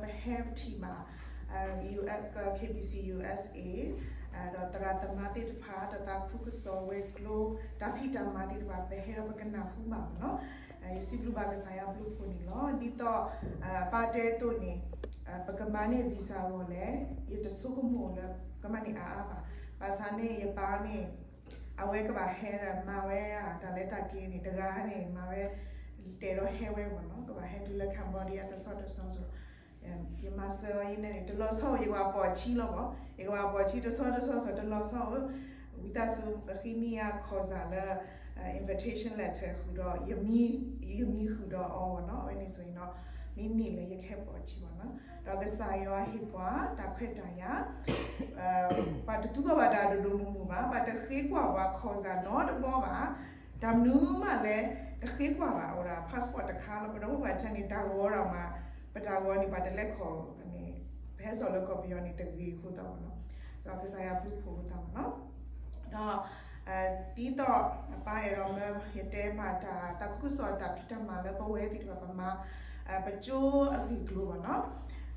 ပဟဲပထံၣ်ဘၣ် KBC USA ဒီးသရၣ်သမါသ့ၣ်တဖၣ် တၢ်သးခုကစီၣ်ဝဲၤကျိၤ တၢ်ဖံးတၢ်မၤသ့ၣ်တဖၣ် ပဟဲဒီးပကနၢ်ဟူဘၣ်မ့ၢ်နီၤ. ယစံးဘျုးဘၣ်ကစၢ်ယွၤဘျုးဖှိၣ်န့ၣ်လီၤ. ဒ်သိး ပၢ်တဲအသိးန့ၣ် ပကမၤန့ၢ် visa အဂီၢ်လဲၣ်, ယတဆိကမိၣ်လၢ ကမၤန့ၢ်အါအါဘၣ်. ဘၣ်ဆၣ်န့ၣ် ယပၢ်န့ၣ် အဝဲကဘၣ်ဟဲဒီးမၤဝဲဒၣ်တၢ်လဲၤတၢ်က့ၤန့ၣ် တဂၤန့ၣ် မၤဝဲ တဲဒီးဟဲဝဲမ့ၢ်နီၤ, ကဘၣ်ဟဲတုၤလၢ Cambodia တဆီတဆီ ယမၤစၢၤအီၤယဲန့ၣ် တလီၤဆီဧိၤ ယကဘၣ်ပိာ်ဆံလီၤမ့ၢ်, ယကဘၣ်ပိာ်ဆံတဆီတဆီဆီ တလီၤဆီဧိၤ, ဝံသးစူၤ ပဃ့န့ၢ်ယၤ ခီၣ်စၢ်လၢ invitation letter ဃုာ်ဒီး ယမံဃုာ်ဒီးအီၤမ့ၢ်နီၤ. အဝဲန့ၣ်ဆိၣ်ဂ့ၤနီၤ, မ့မ့ၢ်လၢယကဟဲပိာ်ဆံမ့ၢ်နီၤ. ဒီးကစၢ်ယွၤဟ့ၣ်ပှၤတၢ်ခွဲးတၢ်ယာ် ပှၤတသူကီၢ်ဘၣ်တၢ်ဒိၣ်ဒိၣ်မုၢ်မုၢ်ဘၣ်, ပှၤတဃ့ကွၢ်ပှၤ ခီၣ်စၢ်နီတဘီဘၣ်, တၢ်မနုၤမးလဲၣ် တဃ့ကွၢ်ဘၣ်, အိၣ်ဒၣ် passport တခါလီၤ. ပဒီပုၢ်ဝဲၢ်ဆၢန့ၣ် တၢ်ဂီၤဒၣ်မး, ပတၢ်ဂီၤန့ၣ် ပှၤတလဲၤခီၣ်န့ၣ် ပဟဲစိာ်လၢကီၢ်ပယီၤန့ၣ် တဂ့ၤအဃိသတးမ့ၢ်နီၤ. ဒီးကစၢ်ယွၤဘျုးဖှိၣ်အဃိသတးမ့ၢ်နီၤ. ဒီး ဒ်သိး ပၢ်အဲၣ်ဒိးမၢ ယတဲဘၣ်တၢ်သးခုကစီၣ်တၢ်ဖံးတၢ်မၤလၢပဝဲသ့ၣ်တဖၣ်ပမၤ ပကၠိအဂ့ၢ်အကျိၤမ့ၢ်နီၤ.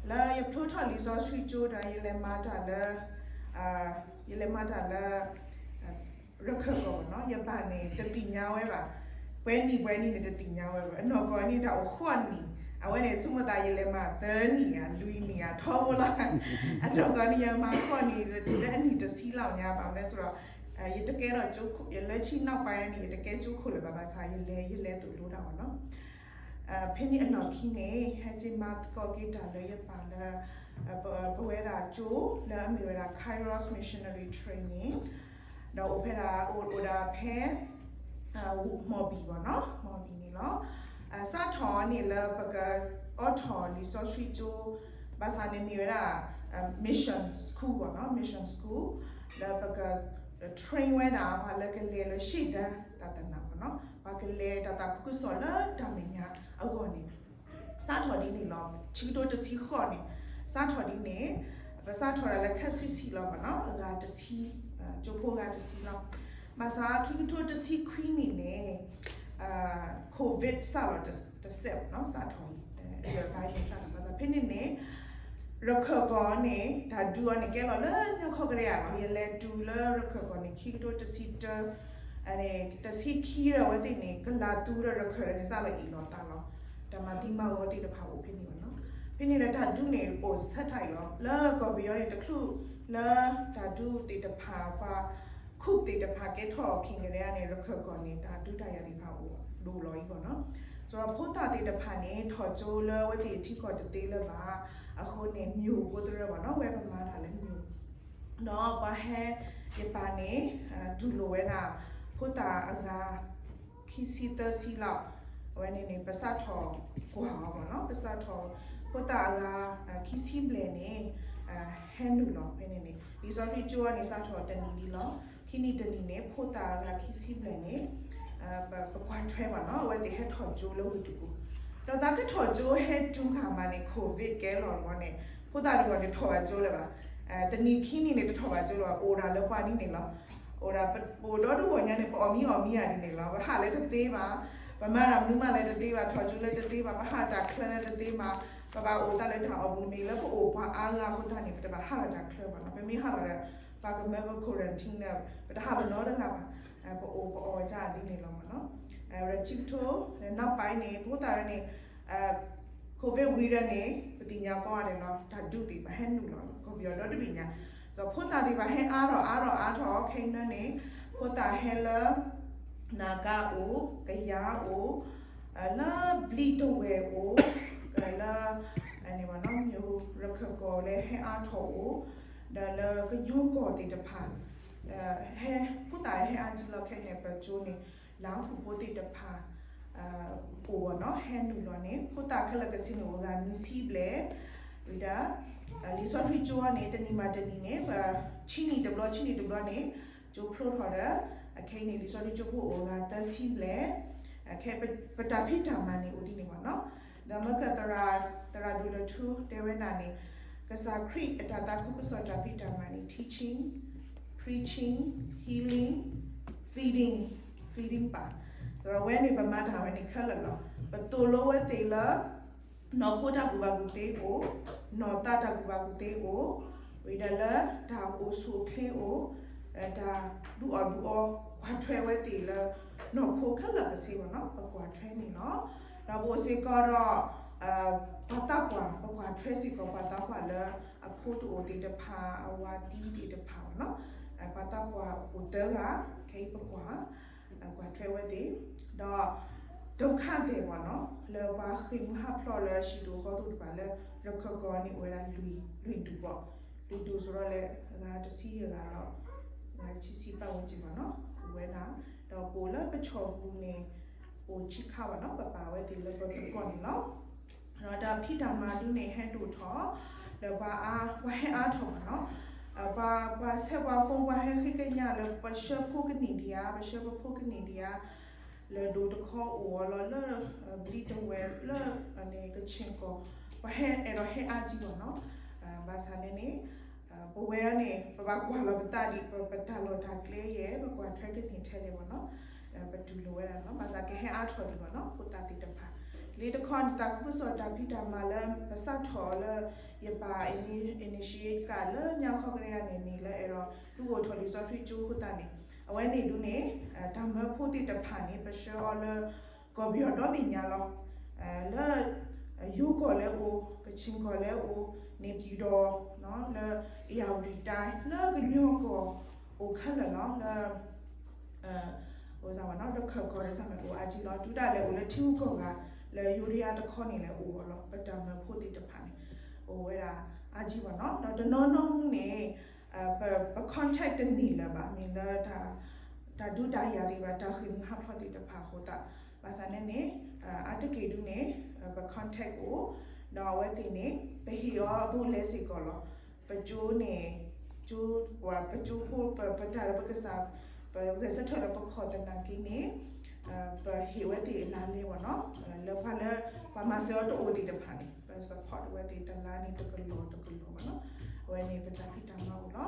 လၢယဖျိထီၣ်လံာ်စီဆှံကၠိဒီး ယလဲၤမၤတၢ်လၢ ယလဲၤမၤတၢ်လၢ ရခၢၣ်ကီၢ်မ့ၢ်နီၤ, ယပၢ်န့ၣ် တသ့ၣ်ညါဝဲဘၣ်. ပှဲၤနံၣ်ပှဲၤနံၣ်န့ၣ် တသ့ၣ်ညါဝဲဘၣ်. အနီၢ်ကီၢ်န့ၣ် တၢ်အိၣ်ဃိးနံၣ်, အဝဲန့ၣ် ဆိကမိၣ်သး ယလဲၤမၤသၢနံၣ်ဧါ လွံၢ်နံၣ်ဧါ ထီဘိလီၤ. အနီၢ်ကီၢ်န့ၣ် ယမၤဃိးနံၣ် တုၤလၢအနံၣ်တဆံလီၤညါ ဘၣ်မနုၤလဲၣ်ဆိုတော့ ယတကဲထီၣ်ကၠိခိၣ်, ယလၢဆံနီၣ်ပၤန့ၣ် ယတကဲကၠိခိၣ်လၢၤဘၣ်, ဘၣ်ဆၣ် ယလဲၤ ယလဲၤသိၣ်လိတၢ်မ့ၢ်နီၤ. ဖဲန့ၣ်အလီၢ်ခံန့ၣ် ဟဲက့ၤမၤသကိးက့ၤတၢ်လၢယပၢ်လၢ ပဝဲဒၣ်ကၠိ လၢအမ့ၢ်ဝဲဒၣ် Kairos Missionary Training ဒီးအိၣ်ဖဲဒၣ် အိၣ်ဒၣ်ဖဲ မီၢ်ဘံၣ်မ့ၢ်နီၤ, မီၢ်ဘံၣ်န့ၣ်လီၤ. စးထီၣ်န့ၣ်လၢပကအိးထီၣ်လံာ်စီဆှံကၠိ, ဘၣ်ဆၣ်န့ၣ်မ့ၢ်ဝဲဒၣ် mission school မ့ၢ်နီၤ, mission school လၢပက train ဝဲဒၣ်ပှၤလၢကလဲၤလၢ ရှေ့တန်း တၢ်သနၢၣ်မ့ၢ်နီၤ, ပှၤကလဲၤတၢ်သးခုကစီၣ်လၢတၢ်မဲာ်ညါအဂီၢ်န့ၣ် စးထီၣ်ဒ်န့ၣ်လီၤ. ခံကထိတဆံဃိးန့ၣ် စးထီၣ်ဒ်န့ၣ်, ပစးထီၣ်ဒၣ်လၢခါဆံဆံလီၤမ့ၢ်နီၤ, အဂၤတဆံ, ကၠိဖိအဂၤတဆံလီၤ. ဘၣ်ဆၣ်ခံကထိတဆံခွံနံၣ်န့ၣ် COVID စးလီၤတစဲးမ့ၢ်နီၤ, စးထီၣ် စးထီၣ်ဖဲန့ၣ်န့ၣ် ရခၢၣ်ကီၢ်န့ၣ် တၢ်ဒုးအီၤန့ၣ် ကဲလီၤလၢညါခီကရၢအလီၤ. ယလဲၤတုၤလၢရခၢၣ်ကီၢ်န့ၣ် ခံကထိတဆံတၢ တဆံခံဒီးအဝဲသ့ၣ်န့ၣ် ကလၤသူဒီးရခၢၣ်ဒီးန့ၣ် စးလီၤအ့ၣ်လိာ်သးလီၤ. တၢ်မၤသံမၤဂီၤသ့ၣ်တဖၣ်အိၣ်ဖဲန့ၣ်မ့ၢ်နီၤ. ဖဲန့ၣ်ဒီးတၢ်ဒုးန့ၣ်အိၣ်ဆၢထၢၣ်အံၤလီၤ. လၢကီၢ်ပယီၤန့ၣ် တချုးလၢတၢ်ဒုးသ့ၣ်တဖၣ် ပှၤ coup သ့ၣ်တဖၣ်ကဲထီၣ်အီၤခံကရၢန့ၣ် ရခၢၣ်ကီၢ်န့ၣ် တၢ်ဒုးတၢ်ယၤသ့ၣ်တဖၣ်အိၣ်ဒိၣ်လီၤအံၤမ့ၢ်နီၤ. ဆိုတော့ ဖိသၣ်သ့ၣ်တဖၣ်န့ၣ် ထီၣ်ကၠိလၢအဝဲသ့ၣ်ထံကီၢ်တသ့လၢၤဘၣ်. အဃိန့ၣ် မၠိၣ်ဖိသရၢမ့ၢ်နီၤ, ဝဲပမၤတၢ်လၢမၠိၣ် ဒီးပှၤဟဲ ယပၢ်န့ၣ် တူၢ်လိာ်ဝဲဒၣ် ဖိသၣ်အဂၤ ခံဆံသၢဆံလီၤ. အဝဲန့ၣ်န့ၣ် ပစးထီၣ်ကွၢ်အီၤမ့ၢ်နီၤ, ပစးထီၣ် ဖိသၣ်အဂၤ ခံဆံဘျဲၣ်န့ၣ် ဟဲနုာ်လီၤ. ဖဲန့ၣ်န့ၣ် လံာ်စီဆှံကၠိန့ၣ် စးထီၣ်တနံၣ်လံလီၤ. ခံနံၣ်တနံၣ်န့ၣ် ဖိသၣ်အဂၤခံဆံဘျဲၣ်န့ၣ် ပကွၢ်ထွဲမ့ၢ်နီၤ, အဝဲသ့ၣ်ဟဲထီၣ်ကၠိလၢဝ့ၢ်တကူၣ်, ဒီးသးကထီၣ်ကၠိဟဲတုၤခါမးန့ၣ် COVID ကဲလီၤတဘျီန့ၣ် ဖိသၣ်တဂၤန့ၣ် ထီၣ်ဘၣ်ကၠိလၢၤဘၣ်. တနံၣ်ခံနံၣ်န့ၣ် တထီၣ်ဘၣ်ကၠိလၢၤဘၣ်, ပအိၣ်ဒၣ်လၢပှၤဒ်န့ၣ်လီၤ. အိၣ်ဒၣ် ပအိၣ်ဒီတဂီၤညါန့ၣ် ပအီၣ်မံအီၣ်မံဧါဒ်န့ၣ်လီၤ. ပဟးလၢတသ့ဘၣ်, ပမၤတၢ်မနုၤမးလၢတသ့ဘၣ်, ထီၣ်ကၠိလၢတသ့ဘၣ်, ပဟးတၢ်ချၢလၢတသ့ဘၣ်, ပဘၣ်အိၣ်သးလၢတၢ်အီၣ်ပူၤ, မ့ၢ်လၢပအိၣ်ပှၤအါဂၤအဃိသတးန့ၣ် ပတဘၣ်ဟးလီၤတၢ်ချၢဘၣ်နီၤ. ပမ့ၢ်ဟးလီၤဒီး ပှၤကမၢပ quarantine န့ၣ် ပတဟးလီၤနီတဂၤဘၣ်. ပအိၣ်ပအီၣ်ဒ်န့ၣ်လီၤမ့ၢ်နီၤ. ဝဲဒၣ်ခံကထိ လၢနီၢ်ပၢၢ်န့ၣ် ဖိသၣ်န့ၣ် COVID ဝံၤဒီးန့ၣ် ပသ့ၣ်ညါကိးဂၤဒဲးလီၤ, တၢ်ဒုးသ့ၣ်တဖၣ်ဟဲနုာ်လီၤ ကီၢ်ပယီၤဒီတဘ့ၣ်ညါ, ဒီးဖိသၣ်သ့ၣ်တဖၣ်ဟဲအါထီၣ်အါထီၣ်အါထီၣ် ခဲအံၤန့ၣ် ဖိသၣ်ဟဲလၢ နၢ်ကါအိၣ်, ကယၤအိၣ်, လၢဘျံးတဝဲၢ်အိၣ်, လၢ န့ၣ်ဘၣ်နီၤ မ့ၢ်ရခၢၣ်ကီၢ်လၢဟဲအါထီၣ်အိၣ်, ဒီးလၢကညီကီၢ်သ့ၣ်တဖၣ် ဟဲ ဖိသၣ်ဟဲအါကံလီၤ. ခဲအံၤန့ၣ် ပကၠိန့ၣ် လၢဟူဖိသ့ၣ်တဖၣ် အိၣ်ဘၣ်နီၤ ဟဲနုာ်လီၤန့ၣ် ဖိသၣ်ခဲလၢာ်ကဆ့န့ၣ် အိၣ်ဂၤနွံဆံဘျဲၣ်, ဝံၤဒီး လံာ်စီဆှံကၠိန့ၣ် တနံၣ်ဘၣ်တနံၣ်န့ၣ် ပဆံနံၣ်တဘျီ ဆံနံၣ်တဘျီန့ၣ် ကၠိဖျိထီၣ်ဒီး အခဲအံၤန့ၣ် လံာ်စီဆှံကၠိဖိအိၣ်ဂၤသၢဆံဘျဲၣ်, ခဲပတၢ်ဖံးတၢ်မၤန့ၣ် အိၣ်ဒ်န့ၣ်ဘၣ်နီၤ. ဒီးမ့ၢ်ကသရၣ် သရၣ်ဒိၣ်လၢထူတဲဝဲဒၣ်န့ၣ် ကစၢ်ခရံာ်အတၢ်သးခုကစီၣ်တၢ်ဖံးတၢ်မၤန့ၣ် teaching, preaching, healing, feeding, feeding ပၢ်, ဒီးဝဲန့ၣ် ပမၤတၢ်ဝဲန့ၣ်ခဲလၢာ်လီၤ. ပသိၣ်လိဝဲသ့ၣ်လၢ နီၢ်ခိတၢ်ကူၣ်ဘၣ်ကူၣ်သ့အိၣ်, နီၢ်သးတၢ်ကူၣ်ဘၣ်ကူၣ်သ့အိၣ်, ဝံၤဒီးလၢတၢ်အိၣ်ဆူၣ်အိၣ်ချ့အိၣ်, တၢ်ဒုးအီၣ်ဒုးအီ ကွၢ်ထွဲဝဲသ့ၣ်လၢ နီၢ်ခိခဲလၢာ်ကစ့ဘၣ်နီၤ ပကွၢ်ထွဲန့ၣ်လီၤ. ဒီးပအိၣ်စ့ၢ်ကီးဒီး ပှၤသးပှၢ် ပကွၢ်ထွဲစ့ၢ်ကီးပှၤသးပှၢ်လၢ အဖိတအိၣ်သ့ၣ်တဖၣ် အဝၤသံသ့ၣ်တဖၣ်ဘၣ်နီၤ, ပှၤသးပှၢ်အိၣ်သၢဂၤ ခဲအံၤပကွၢ် ကွၢ်ထွဲဝဲသ့ၣ်, ဒီး ဒုက္ခသည်ဘၣ်နီၤ လၢပှၤဃ့ၢ်မှံဟးဖျိးလၢဟံၣ်ဒူၣ်ဃီဒူၣ်တဖၣ်လၢ ရခၢၣ်ကီၢ်န့ၣ် အိၣ်ဝဲဒၣ်လွံၢ်ဒူၣ်ဘၣ်, လွံၢ်ဒူၣ်ဆိဒီးလၢ အဂၤတဆံယဲၢ်ဂၤဒီး အဂၤတဆံဆံပာ်ဝဲက့ၤဘၣ်နီၤ အိၣ်ဝဲဒၣ်, ဒီးပအိၣ်လၢပဆီၣ်ပူၤန့ၣ် အိၣ်ဆံခါဘၣ်နီၤ ပပာ်ဝဲသ့ၣ်လၢပသကိးန့ၣ်လီၤ. ဒီးတၢ်ဖံးတၢ်မၤဒုန့ၣ်ဟဲဒိၣ်ထီၣ် ဒီးပှၤအါ ပှၤဟဲအါထီၣ်ဘၣ်နီၤ, ပှၤ ပှၤဆဲးပှၤ phone ပှၤဟဲဃ့ကညးလၢပဆှၢဖိကနံၣ်ဒံးဧါ ပဆှၢပဖိကနံၣ်ဒံးဧါ, လၢဒိၣ်တခီအိၣ်အီၤလီၤလၢ ဘျံးတဝဲလၢ ကဆ့ၣ်ကီၢ် ပှၤဟဲအဲၣ်ဒိးဟဲအါကံဘၣ်နီၤ, ဘၣ်ဆၣ်န့ၣ်န့ၣ် ပဝဲန့ၣ် ပဘၣ်ကွၢ်လီၤပသးဒံး ပတၢ်လီၢ်တၢ်ကျဲယဲၢ် ပကွၢ်ထွဲကနံၣ်ထဲလဲၣ်ဘၣ်နီၤ, ပတူၢ်လိာ်ဝဲဒၣ်နီၤ ဘၣ်ဆၣ်ကဟဲအါထီၣ်ဒံးဘၣ်နီၤ ဖိသၣ်သ့ၣ်တဖၣ်, လၢတခီန့ၣ် တၢ်ကူၣ်ကစီၣ်တၢ်ဖံးတၢ်မၤလၢ ပစးထီၣ်လၢ ယပာ် initiate လၢညါခီကရၢန့ၣ်န့ၣ် လၢအဲၣ်ဒိး ဒုးအိၣ်ထီၣ်လံာ်စီဆှံကၠိအဃိသတးန့ၣ် အဝဲန့ၣ်ဒုန့ၣ် တၢ်မၢဖိသ့ၣ်တဖၣ်န့ၣ် ပဆှၢအီၤလၢ ကီၢ်ပယီၤဒီဘ့ၣ်ညါလီၤ, လၢ ယိၤကီၢ်လၢအိၣ် ကဆ့ၣ်ကီၢ်လၢအိၣ် န့ၣ်ပၠံၤဒီး လၢ အ့ၣ်ယၣ်ဝတံၣ်တၢ် လၢကညီကီၢ် အိၣ်ခဲလၢာ်လီၤ လၢ အိၣ်စ့ၢ်ဝဲနီၤ ရခၢၣ်ကီၢ်တစၢ်မ့ၢ်အိၣ်အါကံလီၤ တုၤဒၣ်လဲာ်အိၣ်လၢထံဂုၤကီၢ်ဂၤ လၢယိၤဒယါတခီန့ၣ်လဲၣ်အိၣ်အီၤလီၤ ပတၢ်မၢဖိသ့ၣ်တဖၣ်န့ၣ် အိၣ်ဝဲဒၣ်အါကံဘၣ်နီၤ ဒီးတနီၤနီၤမူန့ၣ် ပ ပ contact တန့ၢ်လၢၤဘၣ် မ့ၢ်လၢ တၢ်ဒုးတၢ်ယၤသ့ၣ်တဖၣ် တၢ်ဃ့ၢ်မှံဟးဖျိးသ့ၣ်တဖၣ်အဃိသတး ဘၣ်ဆၣ်န့ၣ်န့ၣ် အါတက့ၢ်ဒုန့ၣ် ပ contact အိၣ် ဒီးအဝဲသ့ၣ်န့ၣ် ပဟ့ၣ်အီၤအဘူးလဲစ့ၢ်ကီးလီၤ ပကၠိန့ၣ် ကၠိ ပှၤပကၠိဖိ ပ ပတၢ်လၢပကစၢ် ပဂဲၤဆၢထၢၣ်လၢပခီၣ်သနာ်က့န့ၣ် ပဟ့ၣ်ဝဲသ့ၣ်အလါလဲဘၣ်နီၤ လၢပှၤလၢ ပှၤမၤစၢၤအီၤတအိၣ်သ့ၣ်တဖၣ်န့ၣ် ပ support ဝဲသ့ၣ်တလါန့ၣ်တကလီၢ်တကလီၢ်ဘၣ်နီၤ အဝဲန့ၣ်ပတၢ်ဖံးတၢ်မၤအိၣ်လီၤ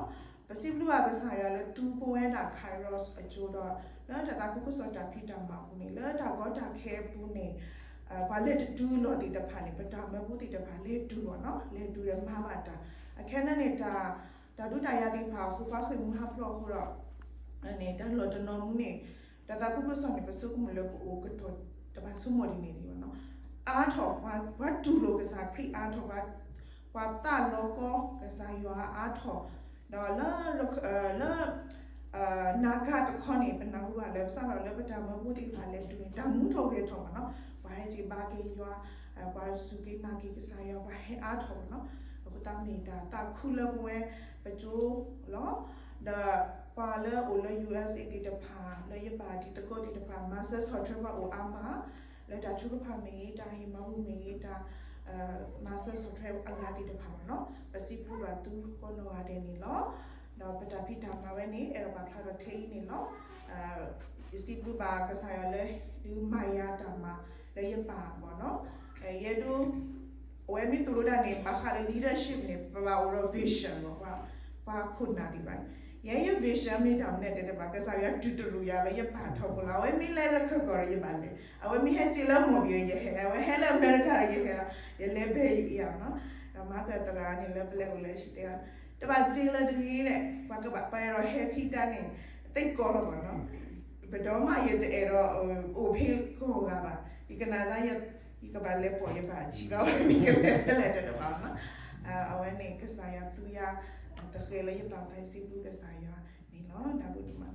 ပစံးဘျုးဘၣ်ကစၢ်ယွၤလၢသူပဝဲဒၣ် Kairos အကၠိဒီး လၢတၢ်သးခုကစီၣ်တၢ်ဖံးတၢ်မၤအပူၤန့ၣ် လၢတၢ်ကီတၢ်ခဲအပူၤန့ၣ် ပှၤလဲၤတတုၤလီၢ်သ့ၣ်တဖၣ်န့ၣ် ပတၢ်မၢဖိသ့ၣ်တဖၣ်လဲၤတုၤဘၣ်နီၤ လဲၤတုၤဒီးမၤဘၣ်တၢ် အခဲအံၤန့ၣ် တၢ် တၢ်ဒုးတၢ်ယၤသ့ၣ်တဖၣ်အဃိ ပှၤဃ့ၢ်မှံဟးဖျိးအဃိဒီး န့ၣ် တၢ်လီၢ်တနီၤမူန့ၣ် တၢ်သးခုကစီၣ်န့ၣ် ပဆိကမိၣ်လၢကအိၣ်ကတီၢ် တဘၣ်ဆိကမိၣ်ဒ်န့ၣ်ဒံးဘၣ်နီၤ အါထီၣ် ပှၤတူၢ်လိာ်ကစၢ်ခရံာ်အါထီၣ် ပှၤသးလီၤကီကစၢ်ယွၤအါထီၣ် ဒီးလၢ လၢ နာ်က့တခီန့ၣ် ပနၢ်ဟူဘၣ်လၢ ဘၣ်ဆၣ်ဒီးလၢပတၢ်မၢဖိသ့ၣ်တဖၣ်လဲၤတုၤန့ၣ် တၢ်မူထီၣ်ဂဲၤထီၣ်ဘၣ်နီၤ ပှၤဟဲက့ၤဘါက့ၤယွၤ ပှၤစူၢ်က့ၤနာ်က့ၤကစၢ်ယွၤ ပှၤဟဲအါထီၣ်ဘၣ်နီၤ အဃိသတးမ့ၢ်တၢ်သးခုလၢပဝဲပကၠိလီၤ ဒီးပှၤလၢအိၣ်လၢ ယူၢ်အၢၣ်စ့ၣ် သ့ၣ်တဖၣ် လၢယပာ်တံၤသကိးသ့ၣ်တဖၣ် မၤစၢၤဆီၣ်ထွဲပှၤအိၣ်အါမး လၢတၢ်ထုကဖၣ်မ့ၢ်ဂ့ၤ တၢ်ဟ့ၣ်မၤဘူၣ်မ့ၢ်ဂ့ၤ တၢ် မၤစၢၤဆီၣ်ထွဲအဂၤသ့ၣ်တဖၣ်ဘၣ်နီၤ ပစံးဘျုးဘၣ်သုကိးနီၢ်ဂၤဒဲးန့ၣ်လီၤ ဒီးပတၢ်ဖံးတၢ်မၤဝဲန့ၣ် အဲၣ်ဒိးပာ်ဖျါထီၣ်ထဲအံၤန့ၣ်လီၤ ယစံးဘျုးဘၣ်ကစၢ်ယွၤလၢ ဒုးမၤယၤတၢ်မၤလၢယပာ်ဘၣ်နီၤ ယဲဒၣ် အဝဲမ့ၢ်သိၣ်လိဒၣ်န့ၣ် ဘၣ်ဃးလၢ leadership န့ၣ် ပဘၣ်အိၣ်ဒီး vision လီၤ ပှၤခိၣ်နၢ်သ့ၣ်တဖၣ်န့ၣ် ယဲယ vision မ့ၢ်တၢ်မနုၤဒဲးတဘၣ် ကစၢ်ယွၤတူၢ်တရူးယၤလၢယပာ်ထီၣ်ပူၤလီၤ အဝဲမ့ၢ်လဲၤလၢခၢၣ်ကီၢ်ဒီးယဘၣ်လဲၤ အဝဲမ့ၢ်ဟဲက့ၤလၢမီၢ်ဘံၣ်ဒီးယဟဲလီၤ အဝဲဟဲလၢအမဲရကၤဒီးယဟဲလီၤ ယလဲၤဘဲယံၤယံၤနီၤ ဒီးမၤကသရၣ်န့ၣ်လၢပလဲၤအိၣ်လၢဟံၣ်တဲ တဘၣ်စ့လၢတဂ့ၤန့ၣ် ပှၤကဘၣ်ပှၤအဲၣ်ဒိးဟဲဖံးတၢ်န့ၣ် သ့ၣ်ကီးလီၤဘၣ်နီၤ ပဒီမးယတအဲၣ်ဒိး အိၣ်ဖဲကီၢ်ဂၤဘၣ် ယကနၣ်စၢ် ယကဘၣ်လဲၤပိာ်ယဘၣ်ဆံးဘၣ်ဝဲမ့ၢ်ကလဲၤဖဲလဲၣ်တဘၣ်နီၤ အဝဲန့ၣ်ကစၢ်ယွၤသူယၤ တဃဲလၢယပာ်ဖဲစံးဘျုးကစၢ်ယွၤန့ၣ်လီၤ တၢ်ဘျုးဒိၣ်မး